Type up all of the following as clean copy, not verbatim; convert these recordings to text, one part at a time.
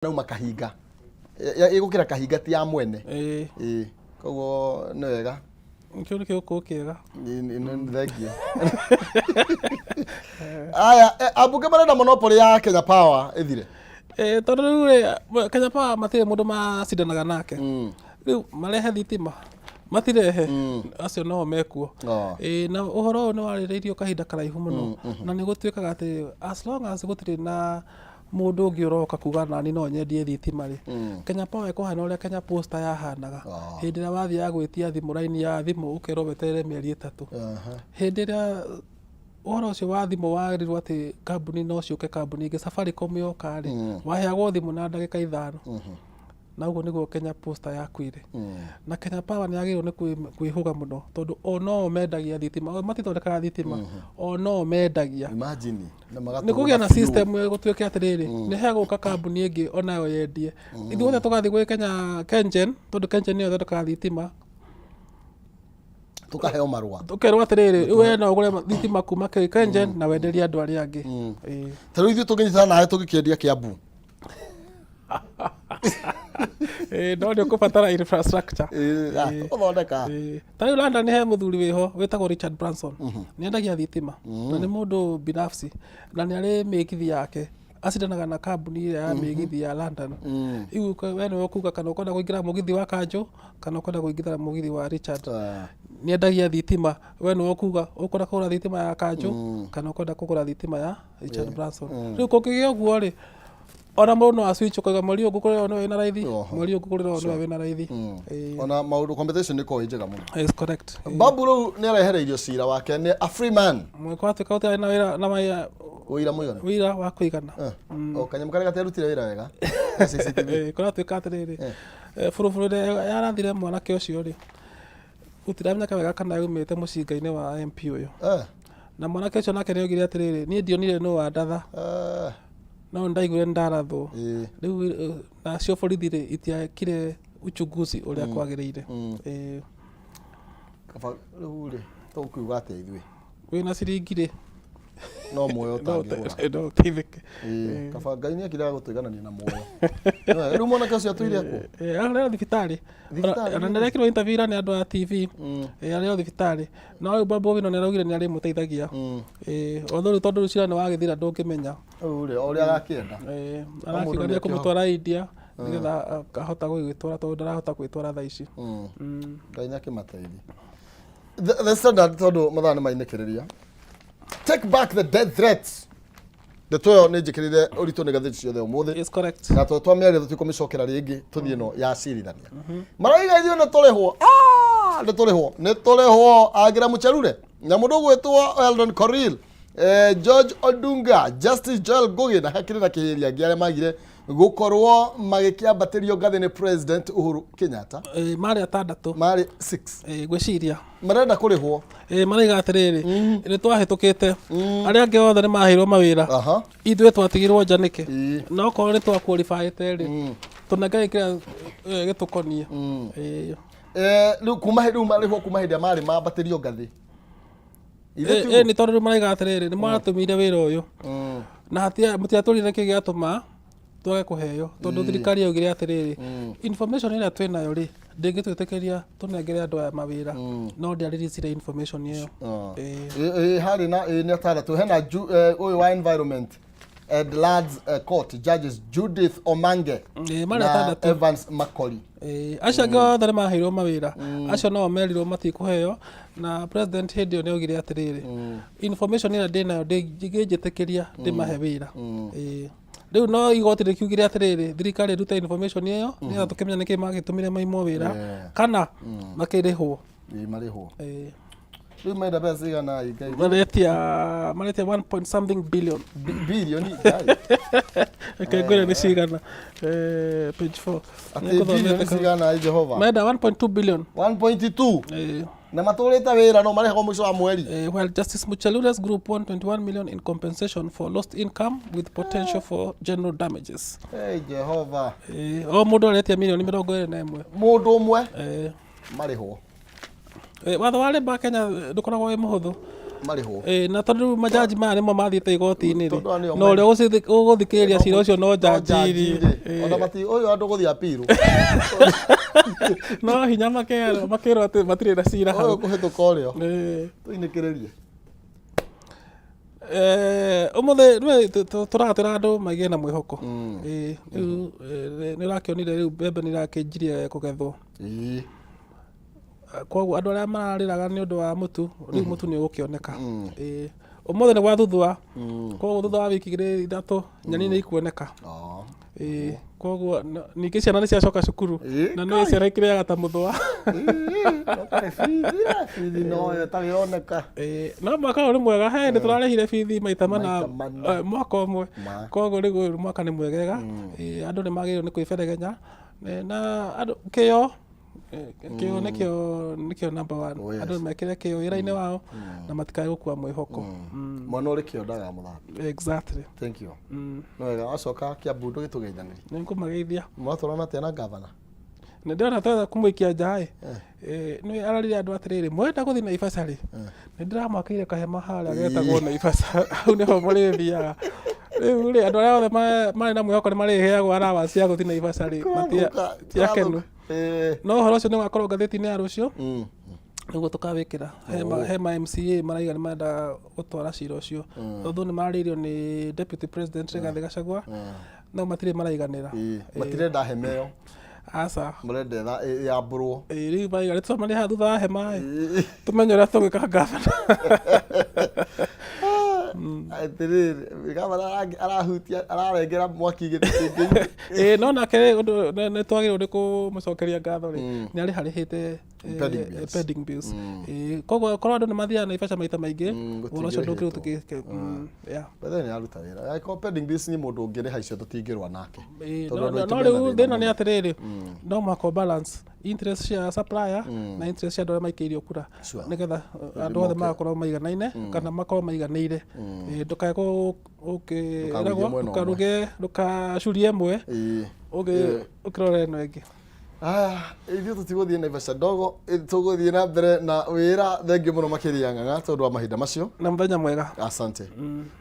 Nauma kahinga. Ĩgũkĩra kahinga ti ya mwene. Ĩĩ. Ĩĩ. Koguo nĩ wega. Kĩu nĩkĩo gũkorwo kĩega. Thengiũ. Aya, ambunge marenda monopoly ya Kenya Power ĩthire. Ĩĩ, tondũ rĩu rĩ, Kenya Power matirĩ mũndũ macindanaga nake. Rĩu marehe thitima matirehe, acio no mekuo. Ĩĩ, na ũhoro ũyũ nĩ warĩrĩirio kahinda karaihu mũno, na nĩ gũtuĩkaga atĩ as long as gũtirĩ na mũndũ ũngĩ ũroka kuga nani no nyendie thitima rĩ, Kenya Power ĩkũhana ũrĩa Kenya Posta yahanaga. Hĩndĩ ĩrĩa wathiaga gwĩtia thimũ, raini ya thimũ, ũkerwo weterere mĩeri 3. Hĩndĩ ĩrĩa ũhoro ũcio wa thimũ warirwo atĩ kambuni no ciũke, kambuni ĩngĩ Safaricom yoka rĩ, waheagwo thimũ na ndagĩka 5. Na ũguo nĩguo Kenya Posta yakuire. Na Kenya Power nĩ yagĩrĩirwo nĩ kwĩhũga mũno, tondũ o no mendagia thitima, o matithondekaga thitima, o no mendagia. Imagine. Na nĩ magatũgũra kũgĩa na biũ. System gũtuĩke atĩrĩrĩ, nĩ hegũka kambuni ĩngĩ onayo yendie, ithuothe tũgathiĩ gwĩ Kenya Kengen, tondũ Kengen nĩyo ĩthondekaga thitima. Tukaheo marũa. Tũkerwo atĩrĩrĩ, rĩu we no ũgũre thitima kuma kwĩ Kengen na wenderie andũ arĩa angĩ. Ĩĩ. Ta rĩu ithuĩ tũngĩnyitana nawe tũgĩkĩendia Kĩambu. Ĩĩ, no nĩ ũkũbatara infrastructure. Ĩĩ, ah, tũgũthondeka. Ĩĩ. Ta rĩu London he mũthuri wĩho wĩtagwo Richard Branson, nĩ endagia thitima na nĩ mũndũ binafsi, na nĩ arĩ mĩgithi yake, acindanaga na kambuni ĩrĩa ya mĩgithi ya London. Rĩu we nĩwe ũkuga kana ũkwenda kũingĩra mũgithi wa Kanjũ kana ũkwenda kũingĩra mũgithi wa Richard. Nĩ endagia thitima, we nĩwe ũkuga ũkwenda kũgũra thitima ya Kanjũ kana ũkwenda kũgũra thitima ya Richard Branson. Rĩu kũngĩgĩa ũguo rĩ, ona mũndũ no aswitch, ũkauga mweri ũyũ ngũkũrĩra ũyũ nĩwe wĩna raithi, mweri ũyũ ngũkũrĩra ũyũ nĩwe wĩna raithi. Ĩĩ. Ona maũndũ competition nĩ ĩkoragwo ĩ njega mũno. Is correct. Ĩĩ. Babu rĩu nĩ arehereirio cira wake nĩ a free man. Mwĩko watuĩka gũtirĩ na wĩra na mawĩra. Ũira mũiganu. Wĩra wa kũigana. Eh, o kanyamũ karĩa gatiarutire wĩra wega ka CCTV. Ĩĩ, kũratuĩka atĩrĩrĩ, bũrũbũrũ ĩrĩa yarathire mwanake ũcio rĩ, gũtiramenyeka wega kana yaumĩte mũcinga-inĩ wa MP ũyũ. Na mwanake ũcio nake nĩaugire atĩrĩrĩ, niĩ ndionire nũ wandatha, no nĩndaiguire nĩndarathwo. Rĩu nacio borithi rĩ, itiekire uchunguzi ũrĩa kwagĩrĩire. Ĩĩ. Kaba rĩu rĩ, tũkiuga atĩa ithuĩ? Wĩna ciringi rĩ, no muoyo ũtangĩgũra. No ũteithĩke. Ĩĩ, kaba Ngai nĩ akiraga gũtũiganania na muoyo. Rĩu mwanake ũcio atũire kũ? Ĩĩ, arĩ o thibitarĩ. Thibitarĩ? Ona nĩarekirwo interview ira nĩ andũ a TV. Ĩĩ, arĩ o thibitarĩ, no rĩu Babu Owino nĩaraugire nĩarĩmũteithagia. Ĩĩ, although rĩu tondũ rĩu cira nĩwagĩthira, ndũngĩmenya. Rĩu rĩ, o ũrĩa agakĩenda. Ĩĩ, mũndũ arakiuga nĩ nĩekũmũtwara India nĩgetha akahota gũgĩtwara, tondũ ndarahota gwĩtwara thaa ici. Ngai nĩ akĩmateithie. The Standard, tondũ mathaa nĩ mainĩkĩrĩria, take back the death threats, ndeto ĩyo nĩ njĩkĩrĩre ũritũ nĩ ngathĩti ciothe ũmũthĩ. Is correct. Na to twamĩaria tũtikũmĩcokera rĩngĩ, tũthiĩ ĩno ya acirithania marauga ithuĩ nĩ tũrĩhwo. Ah, nĩ tũrĩhwo, nĩ tũrĩhwo. Agira Mucharure na mũndũ ũgwĩtwo Eldon Korir, George Odunga, Justice Joel Ngugi na hakĩrĩ na kĩhĩri angĩ arĩa magire gũkorwo magĩkĩambatĩrio ngathĩ nĩ President Uhuru Kenyatta. Ĩĩ, marĩ atandatũ. Marĩ 6. Ĩĩ, ngwĩciria marenda kũrĩhwo. Ĩĩ, maraiga atĩrĩrĩ, nĩ twahĩtũkĩte, arĩa angĩ othe nĩ maheirwo mawĩra, ithuĩ twatigirwo nja nĩkĩ? Na okorwo nĩ twaqualifyĩte rĩ, tũnengere kĩrĩa gĩtũkoniĩ. Ĩĩ. Rĩu kuma rĩu marĩhwo kuma hĩndĩ ĩrĩa marĩ mambatĩrio ngathĩ. Ithe Ĩĩ, tiguo? ĩĩ, nĩ tondũ rĩu maraiga atĩrĩrĩ, nĩ maratũmire wĩra ũyũ na mũtiatũrire nĩkĩ gĩatũma twage kũheo, tondũ thirikari yaugire atĩrĩrĩ, information ĩrĩa twĩ nayo rĩ, ndĩngĩtwĩtĩkĩria tũnengere andũ aya mawĩra, no ndĩarĩricire information ĩyo. Ĩĩ. Ĩĩ, harĩ na, ĩĩ, nĩ atandatũ. Hena ũyũ wa Environment and Lands Court Judges Judith Omange Ĩĩ, marĩ na atandatũ. Evans Makori. Ĩĩ, acio angĩ othe nĩ maheirwo mawĩra, acio no merirwo matikũheo, na president hĩndĩ ĩyo nĩ augire atĩrĩrĩ, information ĩrĩa ndĩnayo ndĩngĩnjĩtĩkĩria ndĩmahe wĩra. Ĩĩ. Rĩu no igoti rĩkiugire atĩrĩrĩ, thirikari ĩrute information ĩyo nĩgetha tũkĩmenya nĩkĩ magĩtũmire maimwo wĩra kana makĩrĩhwo. Ĩĩ, marĩhwo. Ĩĩ. Rĩu menda mbeca cigana ĩ Ngai? Maretia 1 point something billion. Bilioni Ngai. Reke ngwĩre nĩ cigana. Page 4. Atĩ bilioni cigana ĩ Jehova? Menda 1.2 billion. 1.2. Ĩĩ. Na matũrĩte wĩra no marĩhagwo mũico wa mweri. While Justice Muchelure's group won 21 million in compensation for lost income with potential for general damages. Hey, Jehova. O mũndũ aretia mirioni 21. Mũndũ ũmwe. Eh, marĩhwo. Watho wa labour Kenya ndũkoragwo wĩ mũhũthũ. Marĩhwo. Ĩĩ, na tondũ rĩu majaji maya nĩmo mathiĩte igoti-inĩ rĩ, Tondũ aya nĩo na ũrĩa ũgũthikĩrĩria cira ũcio no No njanji njanji rĩ. rĩ. Ona mati ũyũ andũ gũthiĩ appeal. No hinya makerwo makerwo atĩ matirĩ na cira Ũyũ hau. kũhĩtũka ũrĩo. Ĩĩ. Tũinĩkĩrĩrie. Ũmũthĩ nĩwe tũratwĩra andũ magĩe na mwĩhoko. Ĩĩ, rĩu nĩ ũrakĩonire rĩu mbembe nĩ irakĩnjirie kũgethwo. Ĩĩ. Koguo andũ arĩa mararĩraga nĩ ũndũ wa mũtu, rĩu mũtu nĩ ũgũkĩoneka. Ĩĩ. Ũmũthĩ nĩ gwa thuthua. Koguo thutha wa wiki igĩrĩ ithatũ nyeni nĩ ikuoneka. Ĩĩ, koguo ningĩ ciana nĩ ciacoka cukuru. Ĩĩ, Na nĩ ciana ikĩrĩaga ta mũthũa. Ĩĩ, ũtarĩ bithi, bithi no ĩyo ĩtarĩ yoneka. Ĩĩ, no mwaka ũyũ nĩ mwega, he hĩndĩ tũrarĩhire bithi maita mana Maita mana. Mwaka ũmwe. Ma. Koguo rĩu ũyũ mwaka nĩ mwegega. Ĩĩ, andũ nĩ magĩrĩirwo nĩ kwĩberegenya. Na andũ kĩo kĩo nĩkĩo number one. Oh, yes. Andũ mekĩre kĩo wĩra-inĩ wao na matikae gũkua mwĩhoko. Mwana ũrĩ kĩo ndagamũthambia. Exactly. Thank you. Nĩ wega wacoka Kiambu ndũgĩtũgeithanĩrie. Nĩ ngũmageithia. Mũratwarana atĩa na gavana? Nĩ ndĩrona twetha kũmũikia nja ĩ. Nĩ ararire andũ atĩrĩrĩ, mwenda gũthiĩ Naivasha rĩ, nĩ ndĩramwakĩire kahema harĩa getagwo Naivasha, hau nĩho mũrĩthiaga. Rĩu rĩ, andũ arĩa othe marĩ na mwĩhoko nĩ marĩheagwo allowance ya gũthiĩ Naivasha rĩ, ti akenu. No ũhoro ũcio nĩ ũgakorwo ngathĩti-inĩ ya rũciũ. Nĩguo tũkawĩkĩra. Hema MCA maraiga nĩ marenda gũtwara cira ũcio. Tondũ nĩ mararĩirio nĩ Deputy President Rigathĩ Gachagua, no matirĩ maraiganĩra. Matirenda hema ĩyo. Aca. Marenda yambũrwo. Ĩĩ, rĩu maraiga nĩ tũcemanie haha thutha wa hema ĩ. Tũmenye ũrĩa tũgwĩka gavana. Atĩrĩrĩ, gavana arahutia ararengera mwaki gĩtĩ kĩngĩ. Ĩĩ, no nake rĩ, ũndũ nĩ twagĩrĩirwo nĩ kũmũcokeria ngatho rĩ, nĩ arĩharĩhĩte Pending bills. Pending bills. Ĩĩ, koguo korwo andũ nĩ mathiaga Naivasha maita maingĩ, ũhoro ũcio ndũngĩrwo tũkĩ yeah. By the way, nĩ aruta wĩra. Angĩkorwo pending bills nĩ mũndũ ũngĩrĩha icio tũtingĩrũa nake. Ĩĩ, Tondũ no andũ aitũ no mena rĩu thĩna thĩna nĩ mũno. atĩrĩrĩ, no mũhaka ũ balance interest cia supplier na interest cia andũ arĩa maikĩirio kura, nĩgetha andũ othe magakorwo maiganaine kana makorwo maiganĩire. Ĩĩ, ndũkae Ndũkarugie ũkĩragwo mwena ũmwe. ndũkaruge ndũkacurie ĩmwe ũkĩrora ĩno ĩngĩ. Aya, ithuĩ tũtigũthiĩ Naivasha ndogo, tũgũthiĩ na mbere na wĩra. Thengiũ mũno makĩria Ng'ang'a tondũ wa mahinda macio. Na mũthenya mwega. Asante.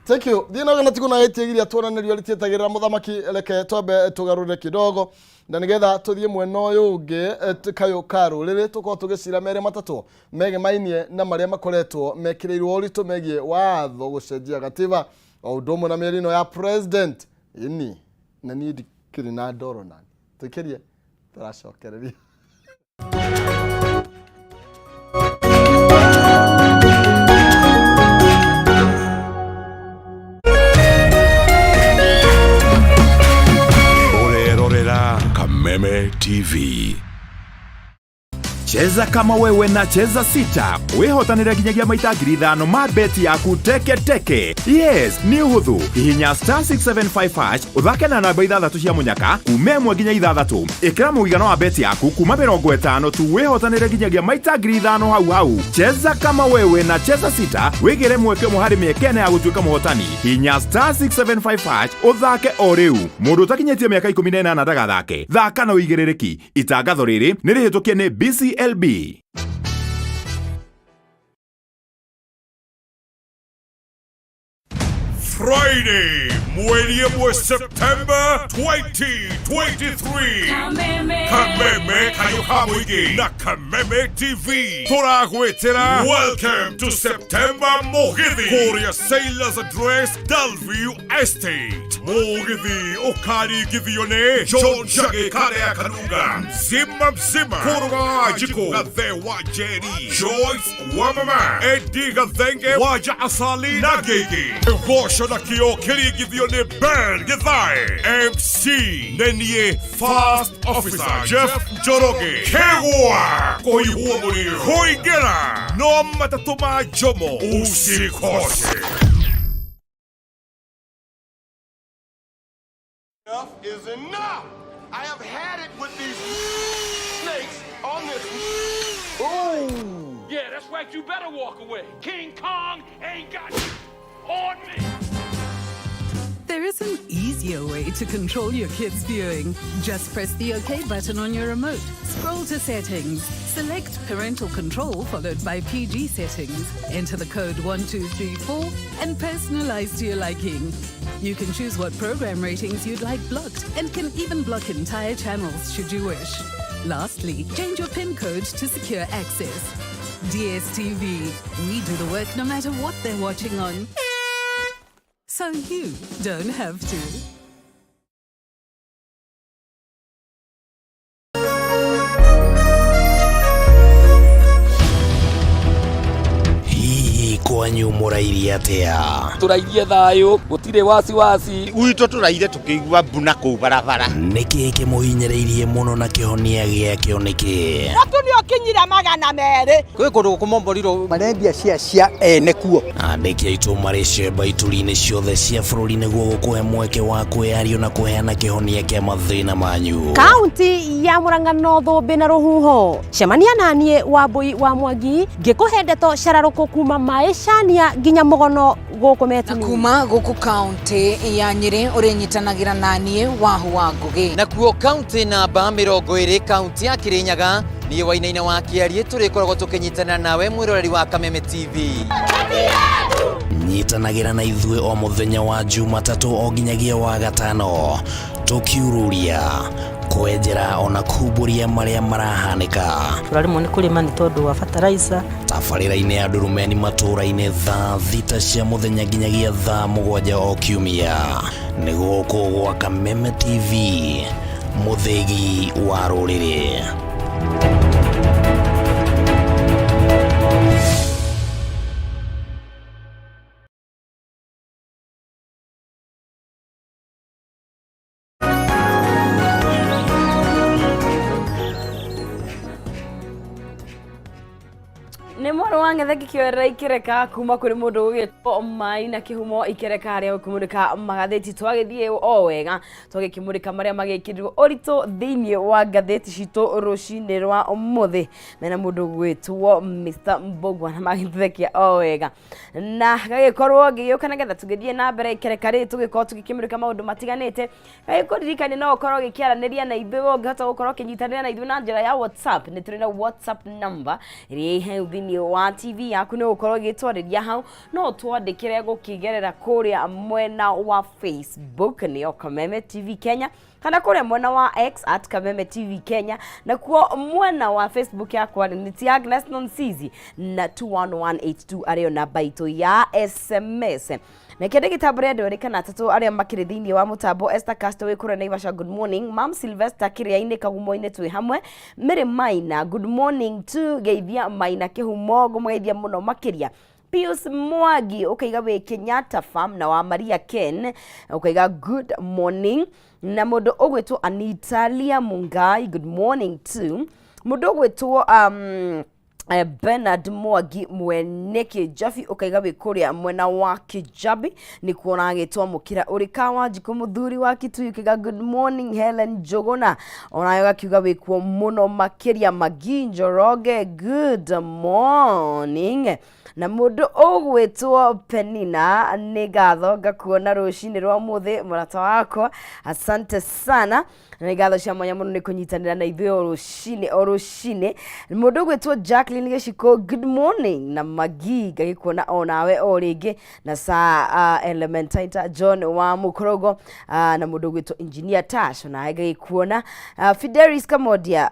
Thank you. Thiĩ na na tiguna ĩtigiria tuonanĩrio rĩtietagĩrĩra mũthamaki, reke twambe tũgarũre kidogo na nĩgetha tũthiĩ mwena ũyũ ũngĩ, kayũ ka rũrĩrĩ, tũkorwo tũgĩcira merĩ matatũ megemainie na marĩa makoretwo mekĩrĩirwo ũritũ megiĩ watho gũcenjia gatiba o ũndũ ũmwe na mĩario ĩno ya president ĩni na niĩ ndikĩrĩ na ndoro nani tũikĩrie tũracokereria. Ũrerorera Kameme TV. Cheza kama wewe na Cheza Sita wihotanire nginyagia maita 5,000 ma beti yaku teke teke. Yes, nĩ ũhũthũ. Hihinya *675 hash ũthake na namba ithathatũ cia mũnyaka kuma 1 nginya 6. Ĩkĩra mũigana wa beti yaku kuma 50 tu wĩhotanĩre nginyagia maita 5,000 hau hau. Cheza kama wewe na Cheza Sita wĩgĩre mweke ũmwe harĩ mĩeke ĩna ya gũtuĩka mũhotani. Hihinya *675 hash ũthake o rĩu. Mũndũ ũtakinyĩtie mĩaka 18 ndagathake. Thaka na ũigĩrĩrĩki. Itangatho rĩrĩ nĩ rĩhĩtũkie nĩ BCLB. Friday, mweri 1 September 2023. Kameme. Kameme kayo ka mũingĩ na Kameme TV tũragwĩtĩra Welcome to September Mũgithi kũrĩa Sailors Address, Dalview Estate. Mũgithi ũkaringithio nĩ John Njagi Karĩa Kanunga mzima mzima Kũrũga wa Njikũ Gathe wa Njeri Joyce wa Mama Eddie Gathenge Waja Asali na Gigi Goco na kĩo kĩringithio nĩ Ben Githae MC nĩ niĩ First Officer Jeff Njoroge Kĩgwa kũihwo mũrĩo kũingĩra no matatũ ma Jomo usikose. Enough is enough! I have had it with these snakes on this. Yeah, that's right. You better walk away. King Kong ain't got on me. There There is an easier way to control your kids' viewing. Just press the OK button on your remote, scroll to settings, select parental control followed by PG settings, enter the code 1234 and personalize to your liking. You can choose what program ratings you'd like blocked and can even block entire channels should you wish. Lastly, change your PIN code to secure access. DSTV, we do the work no matter what they're watching on. So you don't have to. Hihi kwanyu mũrairie atĩa? Tũrairie thayũ, gũtirĩ wasiwasi. Gwitũ tũraire tũkĩigua mbu na kũu barabara. Nĩ kĩĩ kĩmũhinyĩrĩirie mũno na kĩhonia gĩakĩo nĩ kĩĩ? Mũtu nĩ ũkinyire 200. Kwĩ kũndũ gũkũmomborirwo marendia cia cia ene kuo. Andĩki aitũ marĩ cemba ituri-inĩ ciothe cia bũrũri nĩguo gũkũhe mweke wa kwĩyario na kũheana kĩhonia kĩa mathĩna manyu. Kaunti ya Murang'a no thũmbĩ na rũhuho. Cemania naniĩ Wambũi wa Mwangi ngĩkũhe ndeto cararũkũ kuma maĩ cania nginya mũgono gũkũ Metini. Kuma gũkũ kaunti ya Nyĩrĩ ũrĩnyitanagĩra naniĩ Wahu wa Ngũgĩ. Nakuo kaunti namba 20 kaunti ya Kirinyaga niĩ Wainaina wa Kĩariĩ tũrĩkoragwo tũkĩnyitana nawe mwĩroreri wa Kameme TV. Nyitanagĩra na ithuĩ o mũthenya wa Jumatatũ o nginyagia wa gatano tũkiururia kwenjera ona kumbũria marĩa marahanĩka. Tũraremwo nĩ kũrĩma nĩ tondũ wa fertilizer. Tabarĩra-inĩ ya Ndurumeni matũũra-inĩ thaa 6 cia mũthenya nginyagia thaa 7 o kiumia. Nĩ gũkũ gwa Kameme TV, mũthĩgi wa rũrĩrĩ. Nĩ mwarĩ wa ng'ethe ngĩkĩoerera ikereka kuma kũrĩ mũndũ ũgĩtwo mai na kĩhumo ikereka harĩa ũkĩmũrĩka magathĩti. Twagĩthiĩ o wega twagĩkĩmũrĩka marĩa magĩkĩrirwo ũritũ thĩinĩ wa ngathĩti citũ rũcinĩ rwa ũmũthĩ mena mũndũ ũgwĩtwo Mr Mbũgua na magĩthuthekia o wega na gagĩkorwo ngĩgĩũka nĩgetha tũgĩthiĩ na mbere ikereka rĩrĩ tũgĩkorwo tũgĩkĩmũrĩka maũndũ matiganĩte. Gagĩkũririkania no ũkorwo ũgĩkĩaranĩria na ithuĩ, ũngĩhota gũkorwo ũkĩnyitanĩra na ithuĩ na njĩra ya WhatsApp. Nĩ tũrĩ na WhatsApp number ĩrĩa ĩ hau thĩinĩ wa TV yaku, nĩ ũgũkorwo ũgĩtwarĩria hau, no twandĩkĩre gũkĩgerera kũrĩa mwena wa Facebook nĩyo Kameme TV Kenya, kana kũrĩa mwena wa X at Kameme TV Kenya, nakuo mwena wa Facebook yakwa nĩ ti Agnes Nonsizi na 21182 arĩyo namba itũ ya SMS. Na kĩndũ gĩtambũre andũ erĩ kana atatũ arĩa makĩrĩ thĩinĩ wa mũtambo. Esther Castro wĩ kũrĩa Naivasha, good morning. Mam Sylvester kĩrĩa-inĩ Kagumo-inĩ twĩ hamwe. Mary Maina, good morning to geithia Maina kĩhumo, ngũmũgeithia mũno makĩria. Pius Mwangi ukaiga wĩ Kenyatta Farm, na wa Maria Ken ukaiga good morning, na mũndũ ũgwĩtwo Anita Lia Mungai, good morning too. Mũndũ ũgwĩtwo Bernard Mwangi mwene Kĩnjabi ũkaiga wĩ kũrĩa mwena wa Kĩnjabi nĩkuo ũragĩtwo mũkĩra ũrĩ Kawanjikũ mũthuri wa Kitui ũkaiga good morning. Helen Njũgũna onayo gakiuga wĩkuo mũno makĩria. Magi Njoroge, good morning. Na mũndũ ũgwĩtwo Penina, nĩ ngatho ngakuona rũcinĩ rwa mũthĩ mũrata wakwa, asante sana na nĩ ngatho cia mwanya mũno nĩ kũnyitanĩra na ithuĩ o rũcinĩ o rũcinĩ. Mũndũ ũgwĩtwo Jacqueline Gĩciko, good morning. Na Magi ngagĩkuona o nawe o rĩngĩ na sa Elementaita John wa Mũkorogo, na mũndũ ũgwĩtwo Engineer Tash onawe ngagĩkuona. Fidelis Kamodia,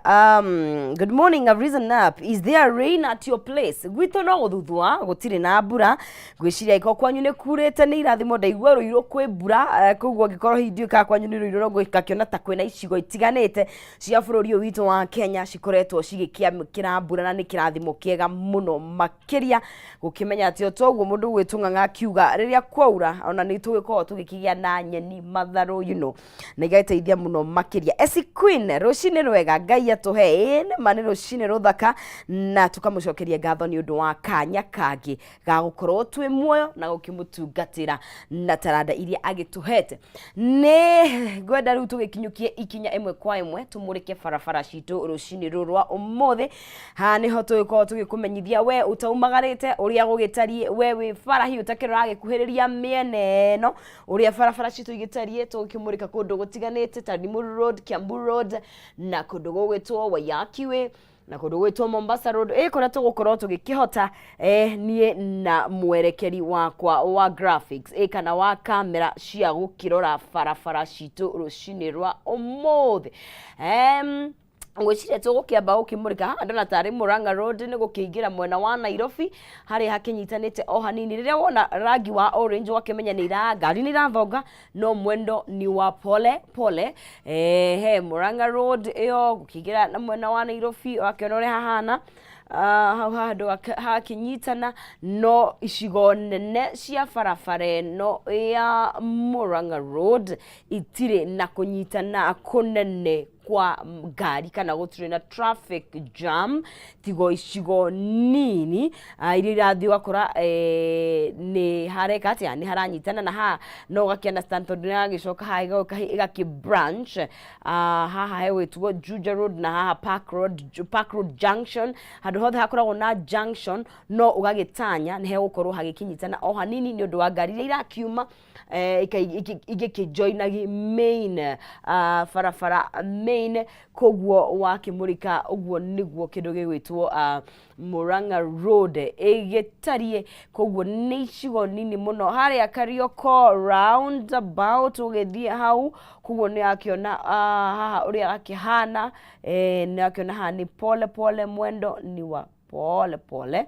good morning, I've risen up. Is there rain at your place? Gwitũ no gũthuthua, gũtirĩ na mbura. Ngwĩciria angĩkorwo kwanyu nĩ kurĩte nĩ irathimo, ndaigua rũirũ kwĩ mbura, koguo angĩkorwo hihi ndiũĩ kana kwanyu nĩ rũirũ, no ngakĩona ta kwĩna icigo itiganĩte cia bũrũri ũyũ witũ wa Kenya cikoretwo cigĩkĩamũkĩra mbura, na nĩ kĩrathimo kĩega mũno makĩria gũkĩmenya atĩ o toguo mũndũ ũgwĩtwo Ng'ang'a akiuga rĩrĩa kwaura ona nĩ tũgĩkoragwo tũgĩkĩgĩa na nyeni matharũ na igagĩteithia mũno makĩria. Esi Queen, rũcinĩ rwega, Ngai atũhe. Ĩĩ nĩma nĩ rũcinĩ rũthaka na tũkamũcokeria ngatho nĩ ũndũ wa kanya kangĩ ga gũkorwo twĩ muoyo na gũkĩmũtungatĩra na taranda iria agĩtũhete. Nĩ ngwenda rĩu tũgĩkinyũkie ikinya ĩmwe kwa ĩmwe tũmũrĩke barabara citũ rũcinĩ rũrũ rwa ũmũthĩ. Haha nĩho tũgĩkorwo tũgĩkũmenyithia we ũtaumagarĩte ũrĩa gũgĩtariĩ, we wĩ bara hihi ũtakĩrora gĩkuhĩrĩria mĩena ĩno ũrĩa barabara citũ igĩtariĩ, tũgĩkĩmũrĩka kũndũ gũtiganĩte ta Limuru Road, Kiambu Road na kũndũ gũgwĩtwo Waiyaki Way na kũndũ gwĩtwo Mombasa Road ĩ kũrĩa tũgũkorwo tũgĩkĩhota eh, niĩ na mwerekeri wakwa wa graphics ĩ kana wa kamera cia gũkĩrora barabara citũ rũcinĩ rwa ũmũthĩ. Em, ngwĩciria tũgũkĩamba gũkĩmũrĩka haha ndona tarĩ Murang'a Road nĩ gũkĩingĩra mwena wa Nairobi harĩa hakĩnyitanĩte o hanini. Rĩrĩa wona rangi wa orange ũgakĩmenya nĩ ira ngari nĩ irathonga no mwendo ni wa pole pole. Eh, he Murang'a Road ĩyo gũkĩingĩra na mwena wa Nairobi ũgakĩona ũrĩa hahana. Ah, hau handũ hakĩnyitana no icigo nene cia barabara ĩno ya Murang'a Road itirĩ na kũnyitana kũnene kwa ngari kana gũtirĩ na traffic jam tigo icigo nini ah, iria irathiĩ ũgakora eh, nĩ hareka atĩa nĩ haranyitana na haha no ũgakĩ understand tondũ nĩ haragĩcoka haha ĩgoka ĩgakĩ branch ah, haha hegwĩtwo Juja Road na haha Park Road, Park Road Junction handũ hothe hakoragwo na junction no ũgagĩtanya nĩ hegũkorwo hagĩkĩnyitana o hanini nĩ ũndũ wa ngari iria irakiuma eh, igĩkĩjoinagi main ah, barabara main koguo wakĩmũrĩka ũguo nĩguo kĩndũ gĩgwĩtwo ah, Murang'a Road ĩgĩtariĩ koguo nĩ icigo nini mũno harĩa Karioko roundabout ũgĩthiĩ hau koguo nĩ akĩona ah, haha ũrĩa akĩhana eh, nĩ akĩona haha nĩ pole pole mwendo ni wa pole pole.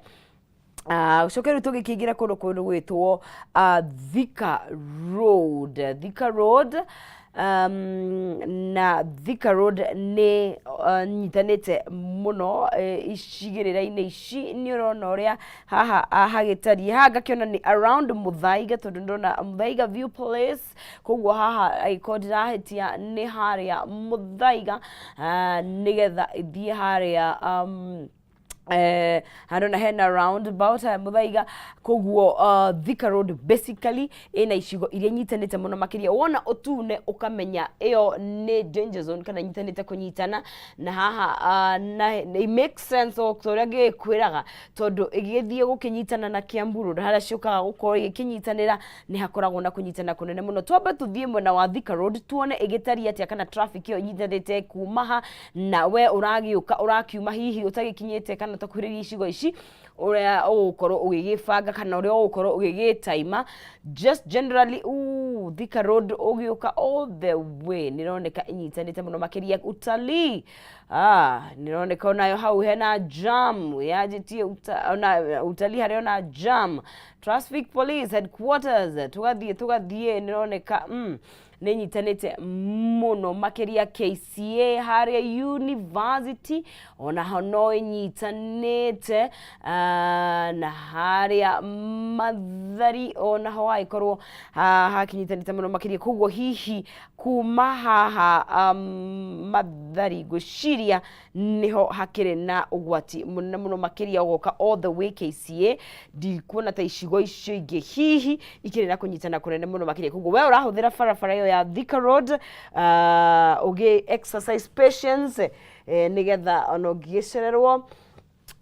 Ah, coke rĩu tũgĩkĩingĩra kũndũ kũndũ gwĩtwo ah, Thika Road. Thika Road um, na Thika Road nĩ uh, nyitanĩte mũno eh, icigĩrĩra-inĩ ici nĩ ũrona ũrĩa haha ah, hagĩtariĩ haha ngakĩona nĩ around Muthaiga tondũ ndĩrona Muthaiga View Place koguo haha angĩkorwo ndirahĩtia nĩ harĩa Muthaiga ah, nĩgetha ĩthiĩ harĩa um, eh, handå na hena roundabout haya Muthaiga koguo uh, Thika Road basically ina icigo iria inyitanĩte mũno makĩria wona ũtune ũkamenya ĩyo nĩ danger zone kana inyitanĩte kũnyitana na haha uh, na it makes sense o ta ũrĩa ngĩkwĩraga tondũ ĩgĩthiĩ gũkĩnyitana na Kiambu Road harĩa ciũkaga gũkorwo igĩkĩnyitanĩra nĩ hakoragwo na kũnyitana kũnene mũno twambe tũthiĩ mwena wa Thika Road tuone ĩgĩtariĩ atĩa kana traffic ĩyo ĩnyitanĩte kuma ha na we ũragĩũka ũrakiuma hihi ũtagĩkinyĩte kana ũtakuhĩrĩirie icigo ici ũrĩa ũgũkorwo ũgĩgĩbanga kana ũrĩa ũgũkorwo ũgĩgĩtaima just generally ooh, Thika Road ũgĩũka all the way nĩ ĩroneka ĩnyitanĩte mũno makĩria utalii ah, nĩ ĩroneka onayo hau hena jam yanjĩtie uta, ona utalii harĩa ona jam traffic police headquarters tũgathiĩ tũgathiĩ nĩ ĩroneka mm, nĩ nyitanĩte mũno makĩria KCA harĩa university onaho no ĩnyitanĩte ah, na harĩa Mathari onaho hagĩkorwo ah, hakinyitanĩte mũno makĩria koguo hihi kuma haha um, Mathari ngwĩciria nĩho hakĩrĩ na ũgwati mũnene mũno makĩria ũgoka all the way KCA ndikuona ta icigo icio ingĩ hihi ikĩrĩ na kũnyitana kũnene mũno makĩria koguo we ũrahũthĩra barabara ĩyo ya Thika Road uh, ũgĩ exercise patience eh, nĩgetha ona ũngĩgĩcererwo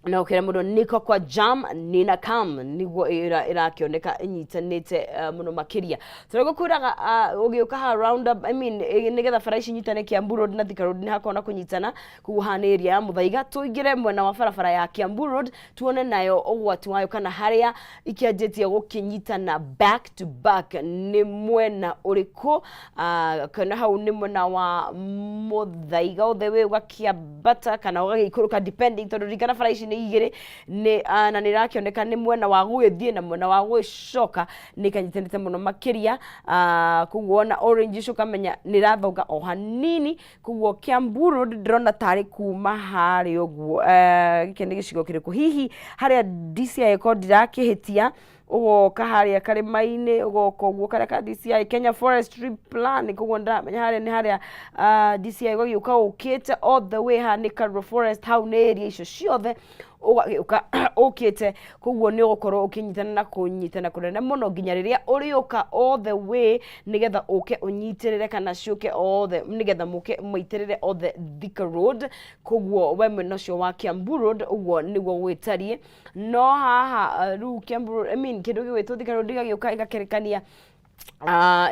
na ũkĩra mũndũ niko kwa jam nina kam niguo ĩrakĩoneka ĩnyitanĩte eh, mũno makĩria tondũ ngũkwĩraga ah, ũgĩũka haha round up, I mean, eh, nĩgetha bara ici inyitane Kiambu Road na Thika Road nĩ hakoragwo na kũnyitana koguo haha nĩ area ya Muthaiga tũingĩre mwena wa barabara ya Kiambu Road tuone nayo ũgwati wayo kana harĩa ikĩanjĩtie gũkĩnyitana back to back nĩ mwena ũrĩkũ Ah, kana hau nĩ mwena wa Muthaiga all the way ũgakĩambata kana ũgagĩikũrũka depending tondũ ririkana bara ici nĩ igĩrĩ nĩ ah, na nĩ irakĩoneka nĩ mwena wa gũgĩthiĩ na mwena wa gũgĩcoka nĩ kanyitanĩte mũno makĩria Ah, koguo wona orange icio ũkamenya nĩ ĩrathonga o hanini koguo Kiambu Road ndĩrona tarĩ kuma harĩa ũguo eh, gĩkĩ nĩ gĩcigo kĩrĩkũ hihi harĩa DCI ĩkorwo ndirakĩhĩtia ũgoka harĩa karĩma-inĩ ũgoka ũguo karĩa ka DCI Kenya Forestry Plan koguo ndĩramenya harĩa nĩ harĩa ah, DCI ũgagĩũka ũkĩte all the way haha nĩ Karura Forest hau nĩ area icio ciothe Ũgagĩũka ũkĩte, koguo nĩ ũgũkorwo ũkĩnyitana na kũnyitana kũnene mũno nginya rĩrĩa ũrĩũka all the way, nĩgetha ũke ũnyitĩrĩre kana ciũke othe, nĩgetha mũke mũitĩrĩre othe Thika Road. Koguo we mwena ũcio wa Kiambu Road, ũguo nĩguo gwĩtariĩ. No haha rĩu Kiambu Road, I mean, kĩndũ gĩgwĩtwo Thika Road ĩgagĩũka ĩgakerekania,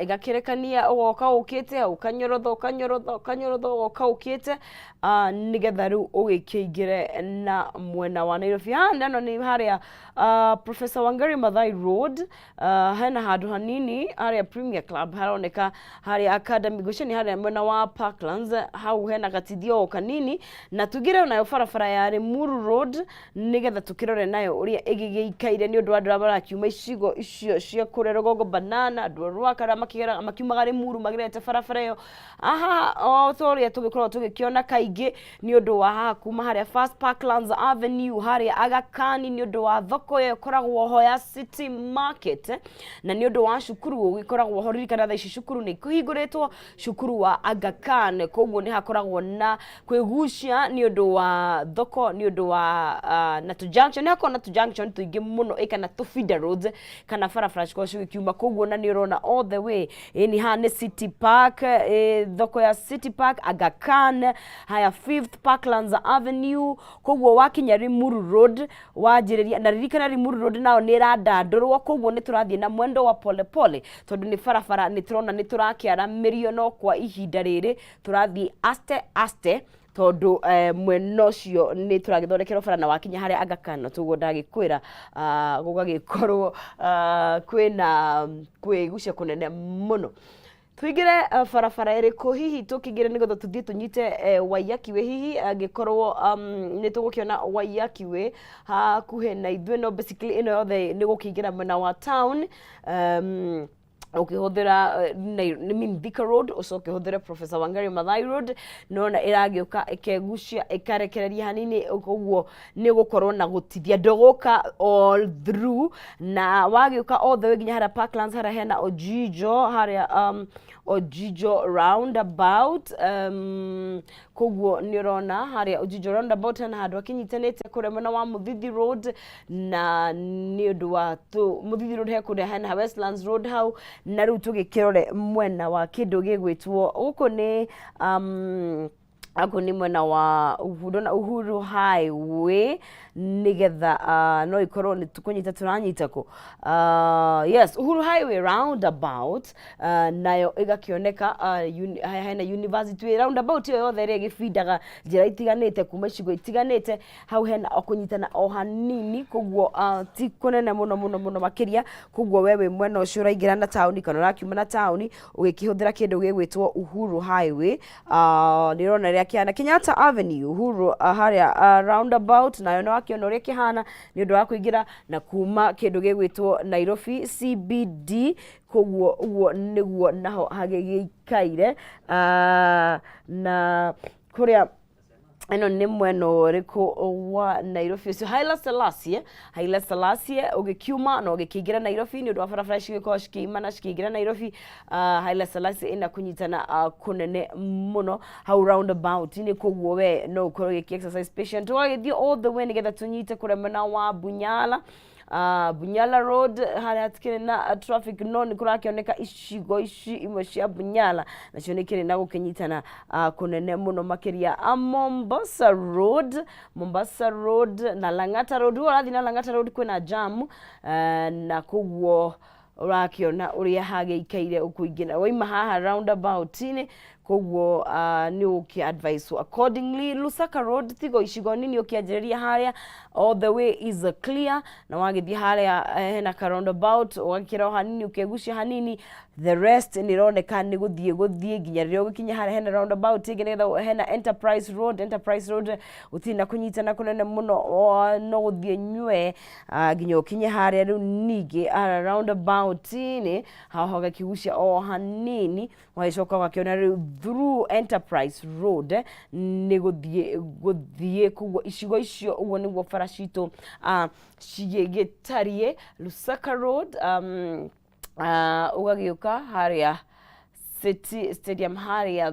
ĩgakerekania, ũgoka ũkĩte, ũkanyorotha, ũkanyorotha, ũkanyorotha, ũgoka ũkĩte, nĩgetha rĩu ũgĩkĩingĩre na mwena wa Nairobi. Haha ndano nĩ harĩa Professor Wangari Maathai Road, hena handũ hanini harĩa Premier Club haroneka, harĩa Academy ngwĩciria nĩ harĩa mwena wa Parklands, hau hena gatithio o kanini. Na tũingĩre nayo barabara ya Limuru Road, nĩgetha tũkĩrore nayo ũrĩa ĩgĩgĩikaire, nĩ ũndũ wa andũ arĩa marakiuma icigo icio cia kũrĩa rũgongo, Banana, andũ a Rwaka arĩa makĩgeraga makiumaga Limuru magerete barabara ĩyo. Aha o ta ũrĩa tũgĩkoragwo tũgĩkĩona kaingĩ, nĩ ũndũ wa haha kuma harĩa First Parklands Avenue, harĩa Aga Khan, nĩ ũndũ wa thoko ĩyo ĩkoragwo ho ya City Market, na nĩ ũndũ wa cukuru ũgĩkoragwo ho. Ririkana thaa ici cukuru nĩ kũhingũrĩtwo, cukuru wa Aga Khan, koguo nĩ hakoragwo na kwĩgucia nĩ ũndũ wa thoko, nĩ ũndũ wa na tũ junction, nĩ hakoragwo na tũ junction tũingĩ mũno, ĩ kana tũ feeder roads kana barabara cikoragwo cigĩkiuma. Koguo na nĩ ũrona all the way, ĩni haha nĩ City Park, thoko ya City Park, Aga Khan, haya Fifth Parklands Avenue. Koguo wakinya Limuru Road wanjĩrĩria, na ririkana Limuru Road nao nĩ ĩrandandũrwo, koguo nĩ tũrathiĩ na mwendo wa pole pole, tondũ nĩ barabara nĩ tũrona nĩ tũrakĩaramĩrio, no kwa ihinda rĩrĩ tũrathiĩ aste aste, tondũ mwena ũcio nĩ tũragĩthondekerwo bara. Na wakinya harĩa Aga Khan tuguo ndagĩkwĩra, gũgagĩkorwo kwĩna kwĩgucia kũnene mũno. Tũingĩre barabara ĩrĩkũ hihi tũkĩingĩre nĩgetha tũthiĩ tũnyite Waiyaki Way? Hihi angĩkorwo nĩ tũgũkĩona Waiyaki Way hakuhĩ na ithuĩ, no basically ĩno yothe nĩ gũkĩingĩra mwena wa town, ũkĩhũthĩra I mean Thika Road, ũcoke ũhũthĩre Professor Wangari Maathai Road. Nona ĩragĩũka ĩkegucia, ĩkarekereria hanini, koguo nĩ gũkorwo na gũtithia, ndũgũka all through. Na wagĩũka all the way nginya harĩa Parklands, harĩa hena Ojijo, harĩa Ojijo roundabout, koguo nĩ ũrona harĩa Ojijo roundabout hena handũ hakinyitanĩte kũrĩa mwena wa Muthithi Road, na nĩ ũndũ wa Muthithi Road he kũrĩa hena Westlands Road hau. Na rĩu tũgĩkĩrore mwena wa kĩndũ gĩgwĩtwo gũkũ nĩ gũkũ nĩ mwena wa Uhuru na Uhuru Highway, nĩgetha no ikorwo nĩ tũkũnyita tũranyita kũ, yes, Uhuru Highway roundabout, nayo ĩgakĩoneka, hena University roundabout ĩyo yothe ĩrĩa ĩgĩbindaga njĩra itiganĩte kuma icigo itiganĩte. Hau hena o kũnyitana o hanini, koguo ti kũnene mũno mũno mũno makĩria. Koguo we wĩ mwena ũcio ũraingĩra na taũni kana ũrakiuma na taũni ũgĩkĩhũthĩra kĩndũ gĩgwĩtwo Uhuru Highway, nĩ ũrona ũrĩa kĩhana. Kenyatta Avenue, Uhuru harĩa roundabout nayo nĩ wakĩona ũrĩa kĩhana, nĩ ũndũ wa kũingĩra na kuma kĩndũ gĩgwĩtwo Nairobi CBD. Koguo ũguo nĩguo naho hagĩgĩikaire. Na kũrĩa ĩno nĩ mwena ũrĩkũ wa Nairobi ũcio? Haile Selassie, Haile Selassie ũgĩkiuma na ũgĩkĩingĩra Nairobi, nĩ ũndũ wa barabara cigĩkorwo cikĩima na cikĩingĩra Nairobi, Haile Selassie ĩna kũnyitana kũnene mũno hau roundabout-inĩ. Koguo we no ũkorwo ũgĩkĩ exercise patient, ũgagĩthiĩ all the way nĩgetha tũnyite kũrĩa mwena wa Bunyala, Bunyala Road, harĩa hatikĩrĩ na traffic, no nĩ kũrakĩoneka icigo ici imwe cia Bunyala nacio nĩ kĩrĩ na gũkĩnyitana kũnene mũno makĩria. Mombasa Road, Mombasa Road na Lang'ata Road, ũguo ũrathiĩ na Lang'ata Road kwĩna jam, na koguo ũrakĩona ũrĩa hagĩikaire ũkũingĩra waima haha roundabout-inĩ. Koguo nĩ ũkĩ advise accordingly. Lusaka Road, tigo icigo nini ũkĩanjĩrĩria harĩa, all the way is clear, na wagĩthiĩ harĩa hena ka roundabout, ũgakĩra o hanini, ũkegucia hanini, the rest nĩ ĩroneka nĩ gũthiĩ gũthiĩ nginya rĩrĩa ũgĩkinya harĩa hena roundabout ĩngĩ, nĩgetha hena Enterprise Road. Enterprise Road gũtirĩ na kũnyitana kũnene mũno, no gũthiĩ nywe nginya ũkinye harĩa rĩu ningĩ roundabout-inĩ, haho hagakĩgucia o hanini, ũgagĩcoka ũgakĩona rĩu through Enterprise Road nĩ gũthiĩ gũthiĩ. Koguo icigo icio ũguo nĩguo bara citũ cigĩgĩtariĩ. Lusaka Road, ũgagĩũka harĩa City Stadium harĩa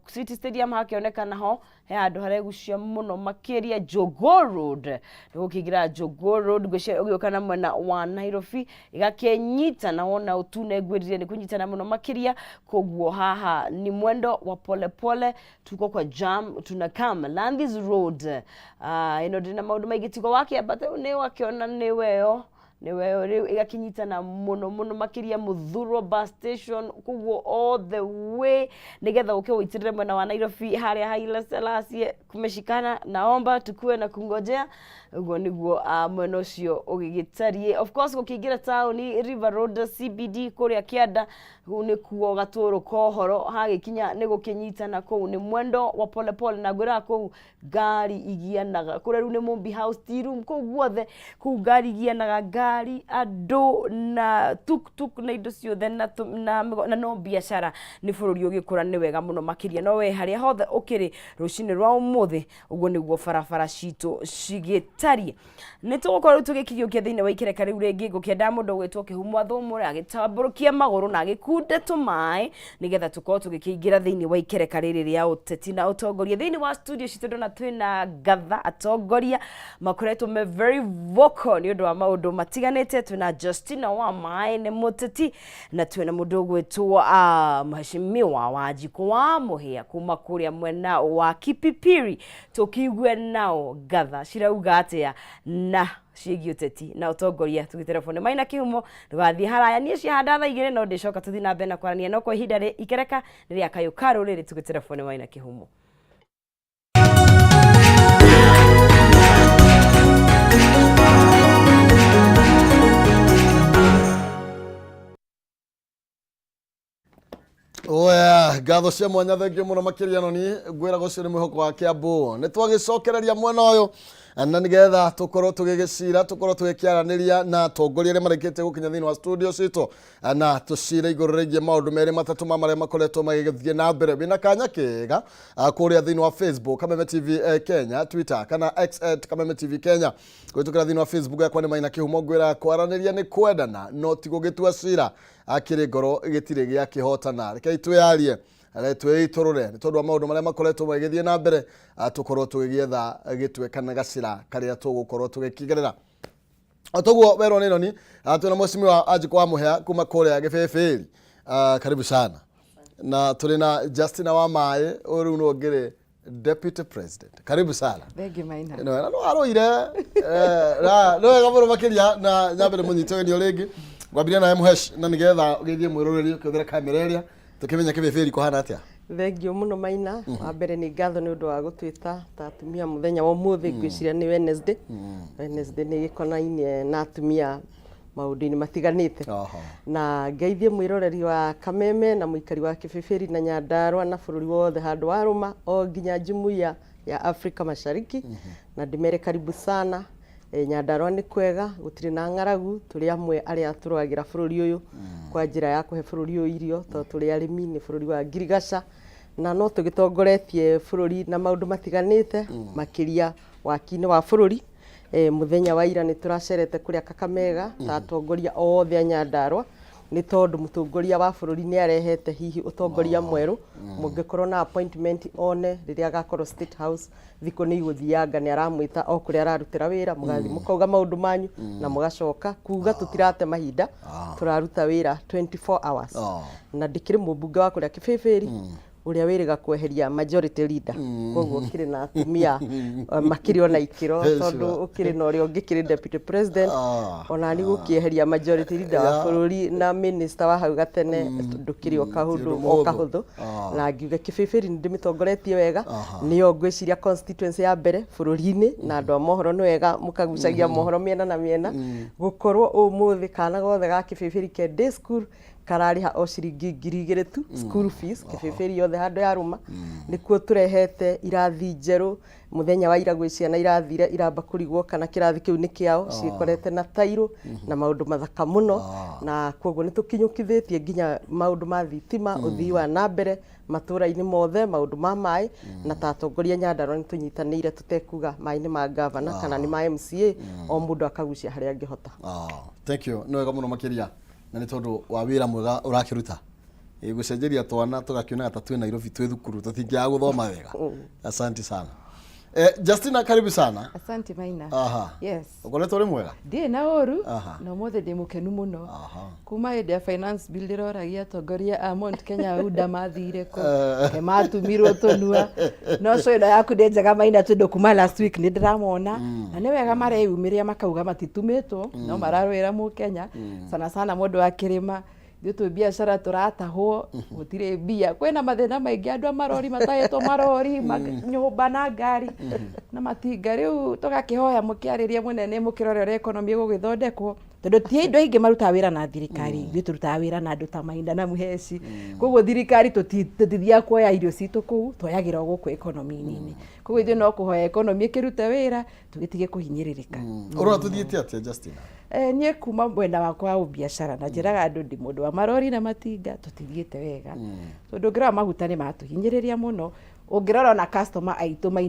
City Stadium hakĩonekana ho he handũ haregucia mũno makĩria Jogoo Road nĩ gũkĩingĩra Jogoo Road ngwĩciria ũgĩũka na mwena wa Nairobi ĩgakĩnyitana wona ũtune ngwĩrire nĩ kũnyitana mũno makĩria koguo haha ni mwendo wa polepole tuko kwa jam tunakam Landis Road. Ĩno ndĩna maũndũ maingĩ tigo wakĩambata rĩu nĩ wakĩona nĩ weyo nĩ weyo rĩu ĩgakĩnyitana mũno mũno makĩria Muthurwa bus station koguo all the way nĩgetha ũke ũitĩrĩre mwena wa Nairobi harĩa Haile Selassie kumeshikana naomba tukue na kungojea ũguo nĩguo mwena ũcio ũgĩgĩtariĩ. Of course gũkĩingĩra taũni River Road CBD kũrĩa kĩanda kũu nĩkuo gatũrũ kohoro hagĩkinya nĩ gũkĩnyitana kũu nĩ mwendo wa pole pole na ngwĩraga kũu ngari igianaga kũrĩa rĩu nĩ Mumbi House tea room kũu guothe kũu ngari igianaga ngari andũ na tuktuk na indo ciothe na, na, na no biacara nĩ bũrũri ũgĩkũra nĩ wega mũno makĩria no we harĩa hothe ũkĩrĩ rũcinĩ rwa ũmũthĩ ũguo nĩguo barabara citũ cigĩtariĩ. Nĩ tũgũkorwo rĩu tũgĩkinyũkia thĩinĩ wa ikereka rĩu rĩngĩ ngũkĩenda mũndũ ũgwĩtwo Kĩhumo athũmũre agĩtambũrũkia magũrũ na agĩkunde tũmaĩ nĩgetha tũkorwo tũgĩkĩingĩra thĩinĩ wa ikereka rĩrĩ rĩa ũteti na ũtongoria. Thĩinĩ wa studio citũ ndona twĩna ngatha atongoria makoretwo me very vocal nĩ ũndũ wa maũndũ matiganĩte. Twĩna Justina wa maĩ nĩ mũteti na twĩna mũndũ ũgwĩtwo Mheshimiwa Wanjikũ wa Mũhĩa kuma kũrĩa mwena wa Kipipiri tũkiugue nao ngatha cirauga atĩa na ciĩgiĩ ũteti na ũtongoria. Tũgĩterebone Maina Kĩhumo ndũgathiĩ haraya niĩ ciahanda thaa 2 no ndĩcoka tũthiĩ na mbere na kwarania no kwa ihinda rĩ ikereka nĩ rĩa kayũ ka rũrĩrĩ tũgĩterebone Maina Kĩhumo. Oya, ngatho cia mwanya thengio mũno makĩria noni ngwĩraga ũcio nĩ mwĩhoko wa Kĩambu. Nĩ twagĩcokereria mwena ũyũ na nĩgetha tũkorwo tũgĩgĩcira tũkorwo tũgĩkĩaranĩria na atongoria arĩa marĩkĩtie gũkinya thĩinĩ wa studio citũ na tũcire igũrũ rĩgiĩ maũndũ merĩ matatũ ma marĩa makoretwo magĩgĩthiĩ na mbere. Wĩna kanya kega kũrĩa thĩinĩ wa Facebook Kameme TV Kenya, Twitter kana X at Kameme TV Kenya. Kũhĩtũkĩra thĩinĩ wa Facebook yakwa nĩ Maina Kĩhumo ngwĩra kwaranĩria nĩ kwendana no ti gũgĩtua cira akĩrĩ ngoro gĩtirĩ gĩa kĩhotana. Rekei twĩyarie twĩitũrũre nĩ tondũ wa maũndũ marĩa makoretwo magĩgĩthiĩ na mbere tũkorwo tũgĩgĩetha gĩtwe kana gacĩra karĩa tũgũkorwo tũgĩkĩgerera. O toguo werwo nĩ noni twĩna mheshimiwa Anjikũ wa Mũhĩa kuma kũrĩa Gĩbĩbĩri. Karibu sana. Na tũrĩ na Justina wa Maĩ ũyũ rĩu nĩwe ũngĩrĩ Deputy President. Karibu sana. Thank you, Maina. No, no aroire. Na no wega mũno makĩria na nyambe nĩ mũnyite ũgeni o rĩngĩ. Ngwambirie nawe Mũhesh na nĩgetha ũgeithie mwĩroreri ũkĩhũthĩra kamera ĩrĩa tũkĩmenya Kĩbĩbĩri kũhana atĩa. Thank you mũno Maina. Wa mbere nĩ ngatho nĩ ũndũ wa gũtwĩta ta atumia mũthenya wa ũmũthĩ ngwĩciria nĩ Wednesday. Wednesday nĩ gĩkonainie na atumia maũndũ-inĩ matiganĩte. Na ngeithie mwĩroreri wa Kameme na mũikari wa Kĩbĩbĩri na Nyandarua na bũrũri wothe handũ warũma o nginya jumuiya ya Afrika Mashariki na ndĩmere karibu sana. Nyandarua nĩ kwega gũtirĩ na ng'aragu tũrĩ amwe arĩa tũrũagĩra bũrũri ũyũ kwa njĩra ya kũhe bũrũri ũyũ irio tondũ tũrĩ arĩmi nĩ bũrũri wa ngirigaca na no tũgĩtongoretie bũrũri na maũndũ matiganĩte makĩria waki-inĩ wa bũrũri. Mũthenya wa ira nĩ tũracerete kũrĩa Kakamega ta atongoria othe a Nyandarua nĩ tondũ mũtongoria wa bũrũri nĩ arehete hihi ũtongoria mwerũ mũngĩkorwo na appointment one rĩrĩa agakorwo State House thikũ nĩ igũthianga nĩ aramwĩta o kũrĩa ararutĩra wĩra mũgathiĩ mũkauga maũndũ manyu na mũgacoka kuga tũtirate mahinda tũraruta wĩra 24 hours na ndĩkĩrĩ mũmbunge wa kũrĩa Kĩbĩbĩri ũrĩa wĩrĩga kweheria majority leader koguo ũkĩrĩ na atumia makĩrĩ ona ikĩro tondũ ũkĩrĩ na ũrĩa ũngĩ kĩrĩ deputy president ona ni gũkĩeheria majority leader wa bũrũri na minister wa hau gatene ndũkĩrĩ o kahũndũ o kahũthũ na ngiuga Kĩbĩbĩri nĩ ndĩmĩtongoretie wega nĩyo ngwĩciria constituency ya mbere bũrũri-inĩ na andũ a mohoro nĩ wega mũkagucagia mohoro mĩena na mĩena gũkorwo ũmũthĩ kana gothe ga Kĩbĩbĩri ke day school kararĩha o ciringi 2000 tu school fees Kĩbĩbĩri yothe handũ ya rũma nĩkuo tũrehete irathi njerũ mũthenya wa ira gwĩ ciana irathire iramba kũrigwo kana kĩrathi kĩu nĩ kĩao ciĩkorete na tairũ na maũndũ mathaka mũno na koguo nĩ tũkinyũkithĩtie nginya maũndũ ma thitima ũthii wa na mbere matũra-inĩ mothe maũndũ ma maĩ na ta atongoria Nyandarua nĩ tũnyitanĩire tũtekuga maĩ nĩ ma gavana kana nĩ ma MCA o mũndũ akagucia harĩa angĩhota. Thank you nĩ wega mũno makĩria na nĩ tondũ wa wĩra mwega ũrakĩruta. Gũcenjeria twana tũgakĩonaga ta twĩ Nairobi twĩ thukuru, tũtingĩaga gũthoma wega. Asante sana. Justina, karibu sana. Asante, Maina. Yes. Ũkoretwo ũrĩ mwega? Ndirĩ na ũru. Na ũmũthĩ ndĩ mũkenu mũno. Kuma hĩndĩ ya finance bill ndĩroragia atongoria a Mount Kenya UDA mathire kũ, ke matumirwo tũnua. No show ĩno yaku nĩ njega, Maina, tondũ kuma last week nĩ ndĩramona na nĩ wega mareyumĩria makauga matitumĩtwo no mararũĩra mũkenya, sana sana mũndũ wa kĩrĩma. Ithuĩ twĩ biacara tũratahwo, gũtirĩ mbia, kwĩna mathĩna maingĩ, andũ a marori matahĩtwo marori, nyũmba na ngari na matinga. Rĩu tũgakĩhoya mũkĩarĩrie mũnene, mũkĩrore ũrĩa economy ĩgũgĩthondekwo, tondũ ti andũ aingĩ marutaga wĩra na thirikari. Ithuĩ tũrutaga wĩra na andũ ta Maina na Mũheci, koguo thirikari tũtithiaga kuoya irio citũ kũu, tuoyagĩra o gũkũ economy-inĩ. Koguo ithuĩ no kũhoya economy ĩkĩrute wĩra, tũgĩtige kũhinyĩrĩrĩka. Ũrona tũthiĩte atĩa, Justina? Niĩ kuma mwena wakwa wa ũbiacara na njĩraga andũ ndĩ mũndũ wa marori na matinga, tũtithiĩte wega, tondũ ũngĩrora maguta nĩ matũhinyĩrĩria mũno. Ũngĩrora ona customer aitũ, Maina.